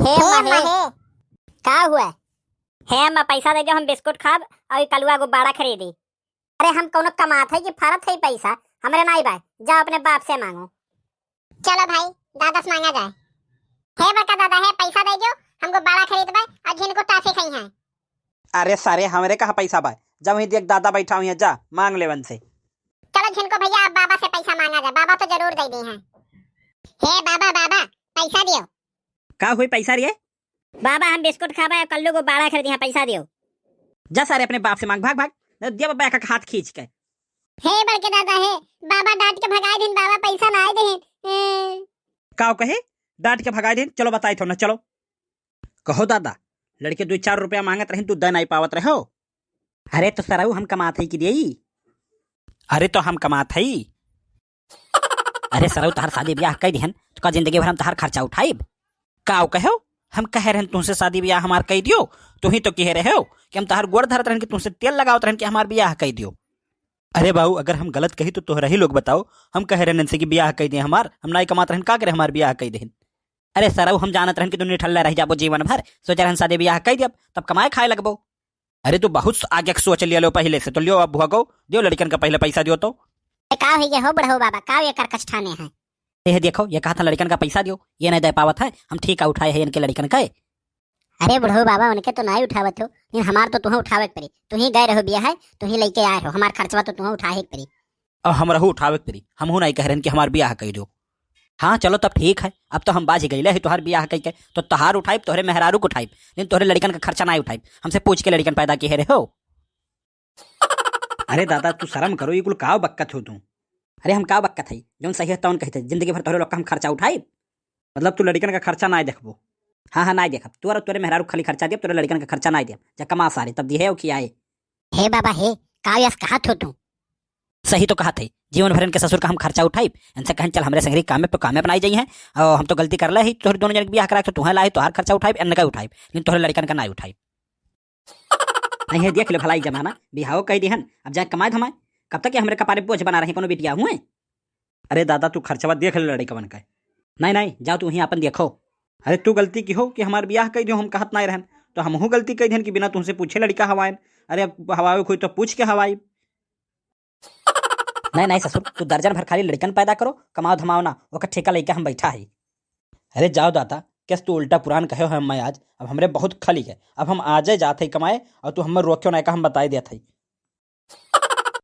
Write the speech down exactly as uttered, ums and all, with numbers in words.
हे हे अम्मा, हे। अम्मा, हे। का हुआ? हे अम्मा, पैसा दे दो, हम बिस्कुट खाब और कलुआ गुब्बारा खरीदी। अरे, हम कौनो कमात है कि फरत है पैसा? हमरे नाई बा, जाओ अपने बाप से मांगो। चलो भाई, दादा से मांगा जाए। हे बड़का दादा, हे पैसा दे दो, हम गुब्बारा खरीदबे और झिनको टाफी खाई हैं। अरे सारे, हमरे कहाँ पैसा बा? जब वहीं देख दादा बैठा हुई है, जा मांग ले उनसे। चलो झिनको भैया, अब बाबा से पैसा मांगा जाए, बाबा तो जरूर दे दी हैं। हे बाबा, बाबा, पैसा दियो। का हुई पैसा रे? बाबा, हम बिस्कुट खाबे, कल्लू गुब्बारा खरीदी हैं, पैसा दियो। जा सारे अपने बाप से मांग, भाग, भाग। न दिया बाबा एक हाथ खींच के। हे बड़के दादा, हे बाबा, डांट के भगाई दिन बाबा, पैसा ना आए देहिन। ए। का कहे? डांट के भगाई दिन? चलो बताई थो ना, चलो। कहो दादा, लड़के दो चार रुपया मांगत रहिन, तू दे नाई पावत रहो। अरे तो सरऊ हम कमात हई कि देई? अरे तो हम कमात हई। अरे सरऊ, तहार शादी ब्याह कई दिहन, तो का जिंदगी भर हम तहार खर्चा उठाइब? का कहो? हम कहे रहन तुमसे शादी ब्याह हमार कई दियो, तू ही तो कहे रहे हो कि हम तहार गोड़ धरत रहन कि तुमसे तेल लगावत रहन कि हमार ब्याह कई दियो। अरे बाबू, अगर हम गलत कही तो तोहरा ही लोग बताओ, हम कहे रहन इनसे कि ब्याह कई दिए हमार, हम नाई कमात रहन, का करे हमार ब्याह कई देहन। अरे सरऊ, हम जानत रहन कि तू निठल्ला रह जाबो जीवन भर, सोचे रहन शादी ब्याह कई दियब, तब कमाए खाए लगबो। अरे तू बहुत आगे के सोच लिया लो पहले से, तो लियो अब भुआ को, दियो लड़कन का पहले पैसा दियो तो। ए, का हुई हो बुढ़ऊ बाबा, का ये करकच ठाने हैं? ये देखो, ये कहा था लड़कन का पैसा दियो, ये नहीं दे पावत है, हम ठीक आ उठाए हैं इनके लड़कन का। अरे बुढ़ऊ बाबा, उनके तो नहीं उठावत हो, लेकिन हमार तो तुहें उठावे के पड़ी, तू ही गए रहो बिया है, तू ही लेके आए हो, हमार खर्चवा तो तुहें उठाए के पड़ी। अब हमरहू उठावे के पड़ी, हमहू नाई कह रहन कि हमार बियाह कई दो। हाँ, चलो तब ठीक है, अब तो हम बाझ गईले है तोहार बियाह कई के, तो तोहार उठाइब, तोहरे मेहरारू के उठाइब, लेकिन तोहरे लड़कन का खर्चा नाई उठाइब। हमसे पूछ के लड़कन पैदा किए रहे हो। अरे दादा, तू शर्म करो, ये कुल का बक्कत हो तू? अरे हम का बक्कत है, जौन सही है तौन कहते, जिंदगी भर तोहरे लोग का हम खर्चा उठाइब? मतलब तू लड़कन का खर्चा नाई देखबो? हाँ, हाँ, नाई देखब। तोहरे, तोहरे मेहरारू खाली खर्चा देब, तोहरे लड़कन का खर्चा नाई देब। जा कमा सारे, तब दिहे हो खियाए। हे बाबा हे, का यस कहत हो तू? सही तो कहत है, जीवन भर इनके ससुर का हम खर्चा उठाइब, इनसे कहन चल हमरे संगरी कामे पे कामे बनाई जाई हैं, और हम तो गलती कर ले ही, तोहरे दोनों जन के बियाह करा के तो तुहें लाई, तोहार खर्चा उठाइब, इनका उठाइब, लेकिन तोहरे लड़कन का नाई उठाइब। नहीं है, देख ले भलाई जमाना, बिहाव कई दिहन, अब जाए कमाए धमाए, कब तक ये हमरे कपारे बोझ बना रहे कोनो बिटिया हुए? अरे दादा, तू खर्चवा देख ले लड़कवन का। नहीं, नहीं, जाओ तू वहीं आपन देखो। अरे तू गलती की हो कि हमार बियाह कई दियो, हम कहत नाई रहन, तो हमहू गलती कई दिहन कि बिना तुमसे पूछे लड़का हवाइन। अरे अब हवावे कोई तो पूछ के हवाई। नहीं, नहीं ससुर, तू दर्जन भर खाली लड़कन पैदा करो, कमाओ धमाओ ना, ओकर ठेका लेके हम बैठा है। अरे जाओ दादा, केस तू उल्टा पुरान कहे हो हम आज, अब हमरे बहुत खली है, अब हम आजे जात है कमाए और तू हमें रोक्यो ना का हम बताई देत है।